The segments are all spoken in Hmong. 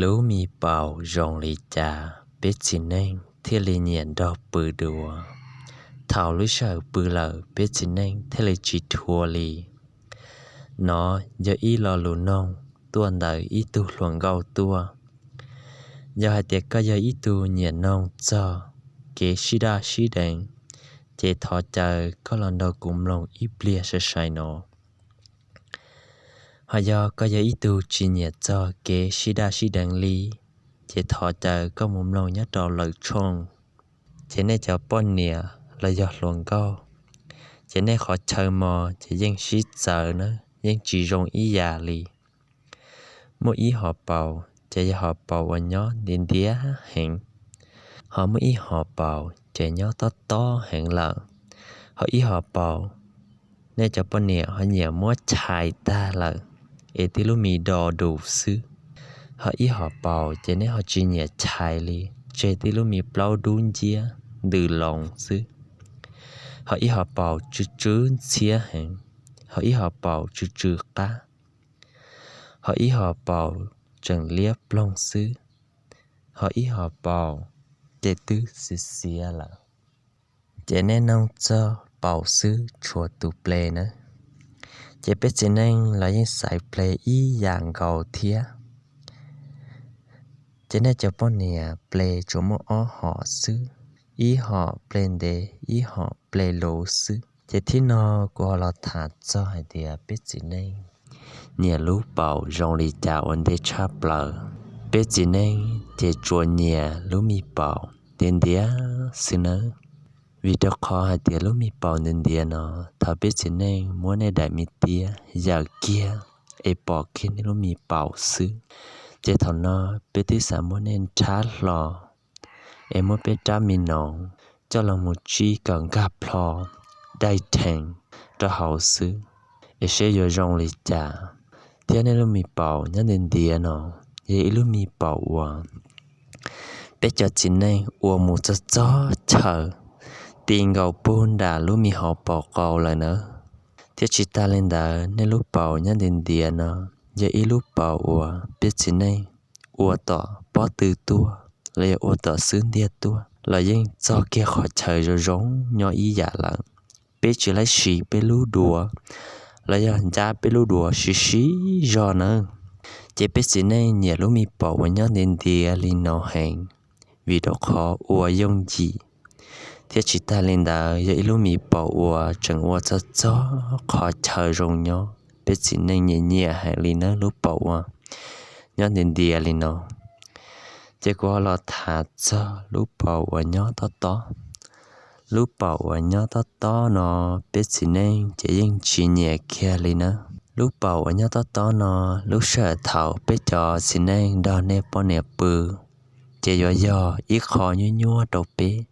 Lub me paum zoo li cas peb txiv neej thiaj li nyiam nrog pw dua? Thaum lub sij hawm pw lawm peb txiv neej thiaj li tsis dhuav li. Nov yog ib lo lus noog tuaj ntawm ib tug hluas nkauj tuaj. Yog hais tias koj yog ib tug nyiam noog txog kev sib daj sib deev, ces thov caw koj los nrog kuv mloog ib pliag sai sai no. Ho yog koj yog ib tug tsis nyiam txog kev sib daj sib deev li, ces thov caw koj mus mloog nyob rau lwm tshooj. Ces nej cov poj niam los yog hluas nkauj, ces nej qhov chaw mos ces yeej sib txawv na, yeej tsis zoo ib yam li. Muaj ib hom paum ces yog hom paum uas nyob ntiav ntiav heev, ho muaj ib hom paum ces nyob tob tob heev lawm, ho ib hom paum nej cov poj niam ho nyiam muab chais tag lawm es tib lub me do dus xwb. Ho ib hom paum ces nej ho tsis nyiam chais li, tseg tib lub me plaub dub nciab ntws loos xwb. Ho ib hom paum tsw tsw ntxhiab heev, ho ib hom paum tsw tsw qab, ho ib hom paum tseem liab ploog xwb, ho ib hom paum ces twb xiav xiav lawm. Ces nej noog txog paum xwb tshuav tus ple na, ces peb txiv neej los yeej xaiv ple ib yam nkaus thiab. Ces nej cov poj niam ple tsuas muaj ob hom xwb, ib hom ple ntev, ib hom ple luv xwb. Ces thib no kuv ho los tham txog hais tias peb txiv neej nyiam lub paum zoo li cas ua ntej tshaj plaws. Peb txiv neej ces tsuas nyiam lub me paum ntiav ntiav xwb nawb. Vim rau qhov hais tias lub me paum ntiav ntiav no, thaum peb txiv neej muab nej daim me tiab yawm kiag es pom kiag nej lub me paum xwb, ces thaum no peb twb xav muab nej nrhab hlo es muab peb rab me noov coj los mus tsij kom nkag plho dai rhees rau hauv xwb, es seb yuav zoo li cas. Thiab nej lub me paum nyob ntiav ntiav no yog ib lub me paum uas peb cov txiv neej ua mus txog txog chaw ti nkaus puag nram lub me hauv paus qau lawm na. Thiab tsis tas li ntawd, nej lub paum nyob ntiav ntiav no yog ib lub paum uas peb txiv neej ua tom pob tw tuaj los yog ua tom xub ntiag tuaj los yeej txog kiag qhov chaw zoo zoo nyob ib yam lawm. Peb tsis laib siv peb lub duav los yog ncab peb lub duav siv siv zog nawb. Ces peb txiv neej nyiam lub me paum uas nyob ntiav ntiav li no heev, vim rau qhov ua yooj yim. Thiab tsis tas li ntawd, yog ib lub me paum uas tseem ua txog txog qhov chaw zoo nyob, peb txiv neej nyiam nyiam heev li nawb lub paum uas nyob ntiav ntiav li no. Ces kuv ho los tham txog lub paum uas nyob tob tob. Lub paum uas nyob tob tob no, peb txiv neej ces yeej tsis nyiam kiag li na. Lub paum uas nyob tob tob no, lub sij hawm thaum peb cov txiv neej nrog nej poj niam pw, ces yuav yog ib qho nyuaj nyuaj rau peb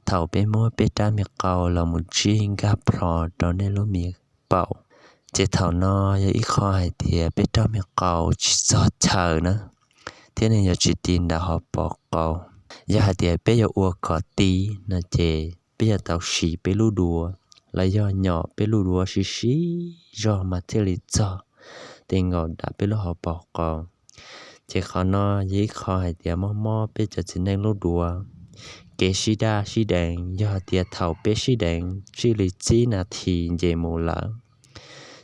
thaum peb muab peb rab me qau los mus tsij nkag plho rau nej lub me paum. Ces thaum no yog ib qho hais tias peb rab me qau tsis txog chaw na, thiab nws yuav tsis ti nram hauv paus qau. Yog hais tias peb yuav ua kom ti no ces peb yuav tau siv peb lub duav los yog nyom peb lub duav siv siv zog mas thiaj li txog ti nkaus nram peb lub hauv paus qau. Ces qhov no yog ib qho hais tias mob mob peb cov txiv neej lub duav. Kev sib daj sib deev, yog hais tias thaum peb sib deev txij li tsib nas this nce mus lawm,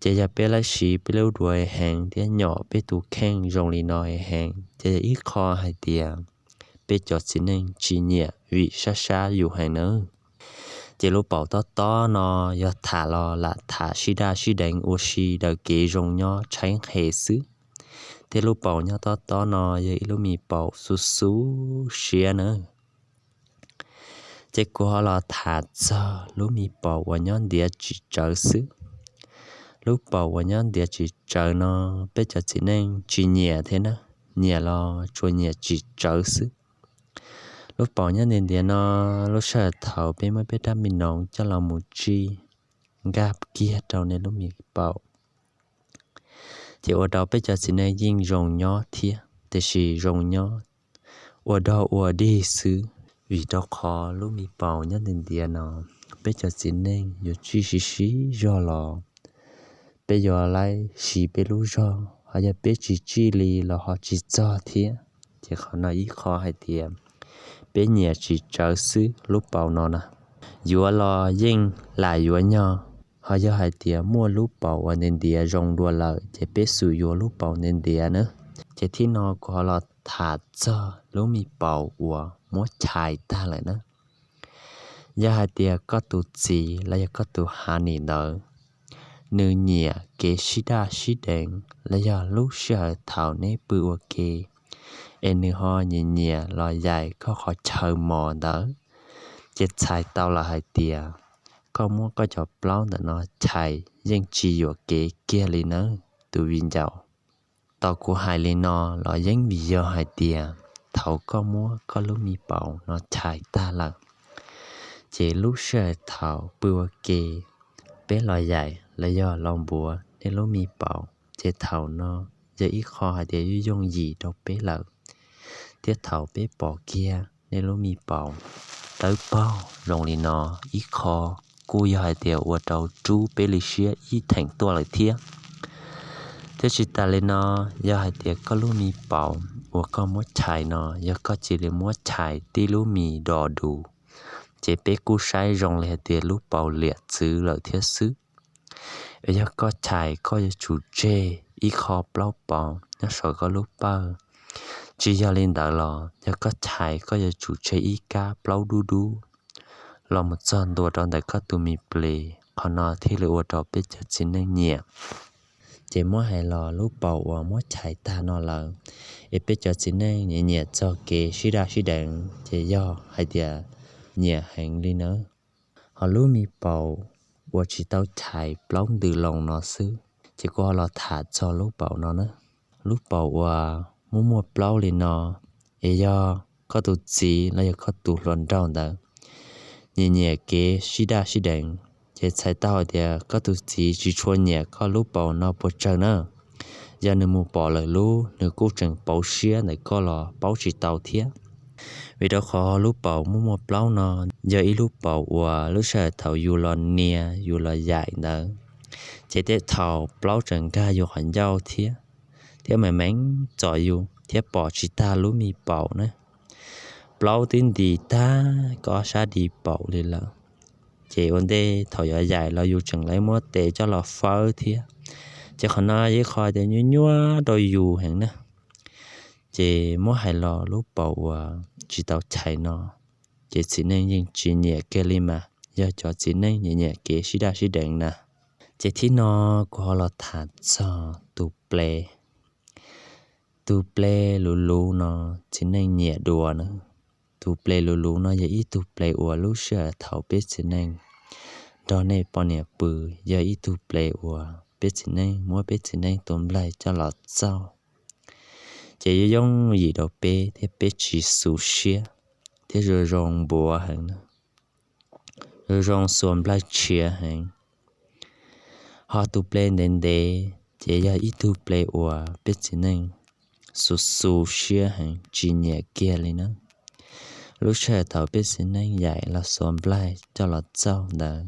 ces yog peb laib siv peb lub duav heev thiab nyom peb tus kheej zoo li no heev, ces yog ib qho hais tias peb cov txiv neej tsis nyiam vim sab sab yus heev nawb. Ces lub paum tob tob no yog tham los lam tham sib daj sib deev ua si daws kev zoo nyob tshaib nqhis xwb. Thiab lub paum nyob tob tob no yog ib lub me paum xub xub siab nawb. Ces kuv ho los tham txog lub me paum uas nyob ntiav tsis tsawv xwb. Lub paum uas nyob ntiav tsis tsawv no peb cov txiv neej tsis nyiam thiab na, nyiam los tsuas nyiam tsis tsawv xwb. Lub paum nyob ntiav ntiav no, lub sij hawm thaum peb muab peb rab me noov coj los mus tsij nkag kiag rau nej lub me paum, ces ua rau peb cov txiv neej yeej zoo nyob thiab, tiam sis zoo nyob ua dog ua dig xwb, vim rau qhov lub me paum nyob ntiav ntiav no, peb cov txiv neej yuav tsij siv siv zog los peb yuav laib siv peb lub zog, ho yog peb tsis tsij li los ho tsis txog thiab. Ces qhov no ib qho hais tias peb nyiam tsis tsawv xwb lub paus no na. Yuav los yeej lam yuav nyog, ho yog hais tias muaj lub paus uas ntiav ntiav zoo dua lawm ces peb xum yuav lub paus ntiav ntiav na. Ces thib no kuv ho los tham txog lub me paus uas muab chais tag lawm na. Yog hais tias koj tus txiv los yog koj tus honey ntawd, nws nyiam kev sib daj sib deev los yog lub sij hawm thaum neb pw ua ke es nws ho nyiam nyiam los yaim koj qhov chaw mos ntawd, ces txhais tau lawm hais tias koj muab koj cov plaub ntawm no chais yeej tsis yuam kev kiag li nawb tus viv ncaus. Tau kuv hais li no los yeej vim yog hais tias thaum koj muab koj lub me paus no chais tag lawm, ces lub sij hawm thaum pw ua ke, peb los yaim los yog los npuav nej lub me paus, ces thaum no yog ib qho hais tias yuav yooj yim rau peb lawm, thiab thaum peb pom kiag nej lub me paus tawb paug zoo li no, ib qho kuj yog hais tias ua rau rub peb li siab ib theem tuaj lawm thiab. Thiab tsis tas li no, yog hais tias koj lub me paus uas koj muab chais no yog koj cia li muab chais tib lub me dos dus, ces peb kuj saib zoo li hais tias lub paus liam txwv lawm thiab xwb. Es yog koj chais koj yuav tsum tseg ib qho plaub paus nyob saum koj lub pawg. Tsis yog li ntawd los yog koj chais koj yuav tsum tseg ib kab plaub dub dub los mus txog ntua rau ntawm koj tus me ples, qhov no thiaj li ua rau peb cov txiv neej nyiam. Ces muab hais los lub paus uas muab chais tag no lawm, es peb cov txiv neej nyiam nyiam txog kev sib daj sib deev ces yog hais tias nyiam heev li nawb. Ho lub me paus uas tsis tau chais plaub ntws loo no xwb, ces kuv ho los tham txog lub paus no na. Lub paus uas muaj muaj plaub li no, es yog koj tus txiv los yog koj tus hluas nraug ntawd nyiam nyiam kev sib daj sib deev, ces txhais tau hais tias koj tus txiv tsis tshua nyiam koj lub paus no puas tsawg na. Yog nws mus pom lawm lub, nws kuj tseem pauv siab ntawm koj los paub tsis tau thiab. Vim rau qhov lub paus muaj muaj plaub no yog ib lub paus uas lub sij hawm thaum yus los nias yus los yaim ntawd, ces tej thaum plaub tseem nkag yus qhov ncauj thiab, thiab meem meem txom yus thiab pom tsis tag lub me paus na. Plaub twb ntis tag koj sab di paum li lawm, ces ua ntej thaum yuav yaim los yus tseem lawv muab tes coj los fawb thiab, ces qhov no yog ib qho tias nyuaj nyuaj rau yus heev na. Ces muab hais los lub paus uas tsis tau chais no, ces txiv neej yeej tsis nyiam kiag li mas yog cov txiv neej nyiam nyiam kev sib daj sib deev na. Ces thib no kuv ho los tham txog tus ple. Tus ple luv luv no txiv neej nyiam dua na. Tus ple luv luv no yog ib tug ple uas lub sij hawm thaum peb txiv neej nrog nej poj niam pw, yog ib tug ple uas peb txiv neej muab peb txiv neej tus nplaig coj los txauj, ces yuav yooj yim rau peb thiab peb tsis xu siab, thiab zoo zoo npuav heev na, zoo zoo xuas nplaig tshiav heev. Ho tus ple ntev ntev ces yog ib tug ple uas peb txiv neej xu xu siab heev tsis nyiam kiag li na. Lub sij hawm thaum peb txiv neej yaim los xuas nplaig coj los txauj ntawd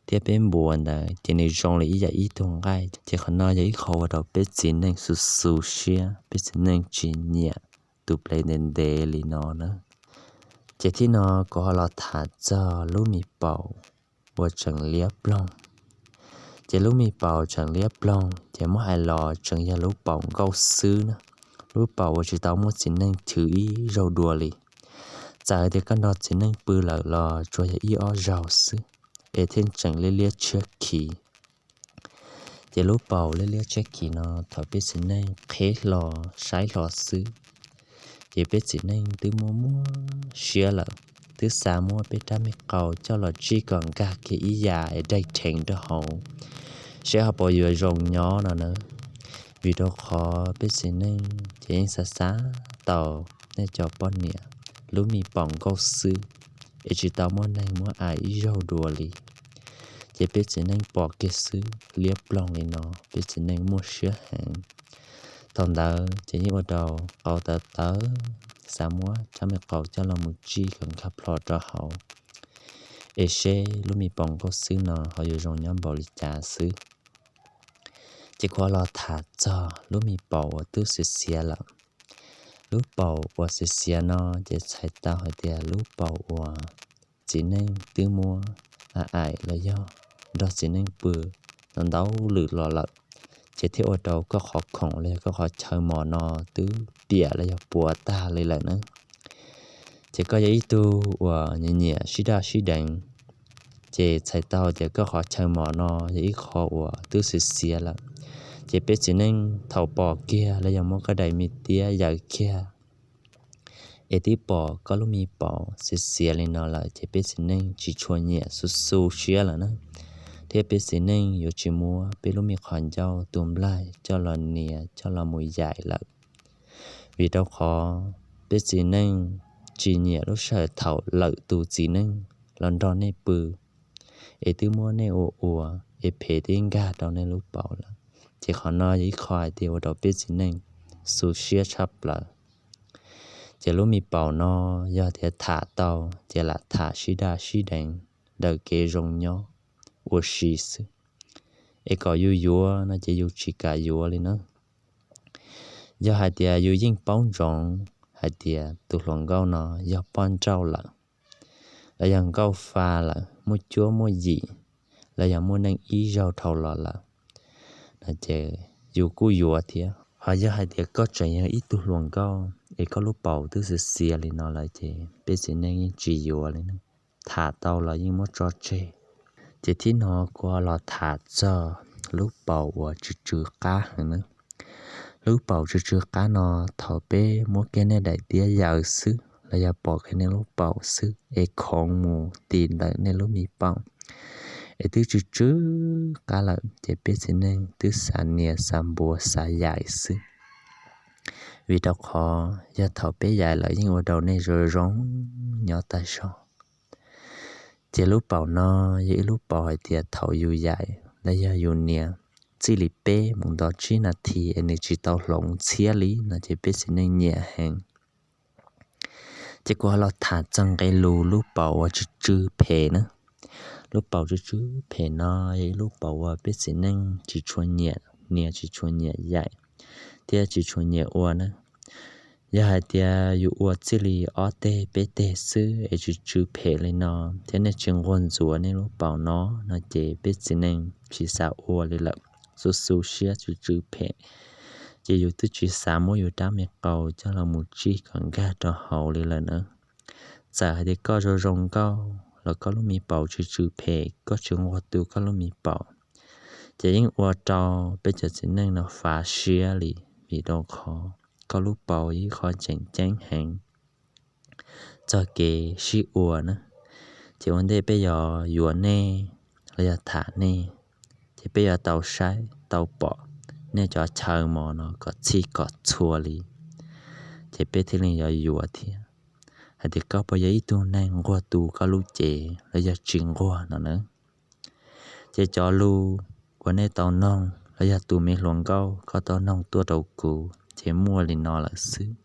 thiab peb npuav ntawd ces nws zoo li ib yam ib tug nqaij, ces qhov no yog ib qho ua rau peb txiv neej xu xu siab, peb txiv neej tsis nyiam tus ple ntev ntev li no na. Ces thib no kuv ho los tham txog lub me paum uas tseem liab ploog. Ces lub me paum tseem liab ploog ces muab hais los tseem yog lub paum nkauj xwb na, lub paum uas tsis tau muaj txiv neej chwv ib zaug dua li. Txawm tias koj nrog txiv neej pw lawm los tsuas yog ib ob zaug xwb, es thiaj tseem liab liab tshiab khiv. Ces lub paum liab liab tshiab khiv no thaum peb txiv neej qheb hlo saib hlo xwb, ces peb txiv neej twb muaj muaj siab lawm, twb xav muab peb rab me qau coj los tsij kom nkag kiag ib yam es daig rheev rau hauv, seb ho puas yuav zoo nyob no na. Vim rau qhov peb txiv neej ces yeej xav xav tau nej cov poj niam lub me paum nkauj xwb, es tsis tau muaj neeg muab ais ib zaug dua li. Ces peb txiv neej pom kiag xwb liab ploog li no, peb txiv neej muaj siab heev. Thaum ntawd ces yeej ua rau qau tawv tawv, xav muab rab me qau coj los mus tsij kom nkag plho rau hauv, es seb lub me paum nkauj xwb no ho yuav zoo nyob npaum li cas xwb. Ces kuv ho los tham txog lub me paum uas twb xiav xiav lawm. Lub paus uas xiav xiav no ces txhais tau hais tias lub paus uas txiv neej twb muab aim los yog nrog txiv neej pw ntau ntau lwm los lawm, ces thiaj ua rau koj qhov khoom los yog koj qhov chaw mos no twb piam los yog puas tag li lawm na. Ces koj yog ib tug uas nyiam nyiam sib daj sib deev, ces txhais tau tias koj qhov chaw mos no yog ib qho uas twb xiav xiav lawm. Ces peb txiv neej thaum pom kiag los yog muab koj daim me tiab yaws kiag es twb pom koj lub me paus xiav xiav li no lawm ces peb txiv neej tsis tshua nyiam xu xu siab lawm na, thiab peb txiv neej yuav tsis muab peb lub me qhov ncauj tus nplaig coj los nias coj los mus yaim lawm. Vim rau qhov peb txiv neej tsis nyiam lub sij hawm thaum lwm tus txiv neej los nrog nej pw es twb muab nej ua ua es phem twb nkag rau nej lub paus lawm. Ces qhov no yog ib qho hais tias ua rau peb txiv neej xu siab tshaj plaws. Ces lub me paus no yog tias tham tau ces lam tham sib daj sib deev daws kev zoo nyob ua si xwb, es kom yus yuav no ces yus tsis kam yuav li na. Yog hais tias yus yeej paub ntsoov hais tias tus hluas nkauj no yog poj nrauj lawm, los yog nkauj fa lawm, muaj cuab muaj yim, los yog muaj neej ib zaug dhau los lawm, no ces yus kuj yuav thiab. Ho yog hais tias koj tseem yog ib tug hluas nkauj es koj lub paus twb xiav xiav li no lawm ces peb txiv neej yeej tsis yuav li na, tham tau los yeej muab tso tseg. Ces thib no kuv ho los tham txog lub paus uas tsw tsw qab heev na. Lub paus tsw tsw qab no, thaum peb muab kiag nej daim tiab yaws xwb los yog pom kiag nej lub paus xwb es khoov mus ti ntawm nej lub me paum es twb tsw tsw qab lawm ces peb txiv neej twb xav nias xav npuav xav yaim xwb. Vim rau qhov yog thaum peb yaim lawm yeej ua rau nej zoo zoo nyob tag zog. Ces lub paus no yog ib lub paus hais tias thaum yus yaim los yog yus nias txij li peb mus nto tsib nas this es nws tsis tau hloov ntxhiab li no ces peb txiv neej nyiam heev. Ces kuv ho los tham txog nqe lus lub paus uas tsw tsw phem na. Lub paus tsw tsw phem no yog ib lub paus uas peb txiv neej tsis tshua nyiam nias tsis tshua nyiam yaim thiab tsis tshua nyiam ua na. Yog hais tias yus ua txij li ob teg peb teg xwb es tsw tsw phem li no thiab nej tsis nquag ntxuav nej lub paus no, no ces peb txiv neej tsis xav ua li lawm. Xu xu siab tsw tsw phem, ces yus twb tsis xav muab yus rab me qau coj los mus tsij kom nkag rau hauv li lawm na. Txawm hais tias koj zoo zoo nkauj los koj lub me paus tsw tsw phem, koj tsis nquag tu koj lub me paum, ces yeej ua rau peb cov txiv neej no fav siab li. Vim rau qhov koj lub paus yog ib qho tseem ceeb heev txog kev sib ua na. Ces ua ntej peb yuav yuav nej los yog tham nej, ces peb yuav tau saib tau pom nej cov chaw mos no kom txhij kom txhua li, ces peb thiaj li yuav yuav thiab. Hais tias koj puas yog ib tug neeg nquag tu koj lub cev los yog tsis nquag no na. Ces cov lus uas nej tau noog los yog tus me hluas nkauj koj tau noog tuaj rau kuv ces muaj li no lawm xwb,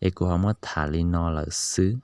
es kuv ho muab tham li no lawm xwb.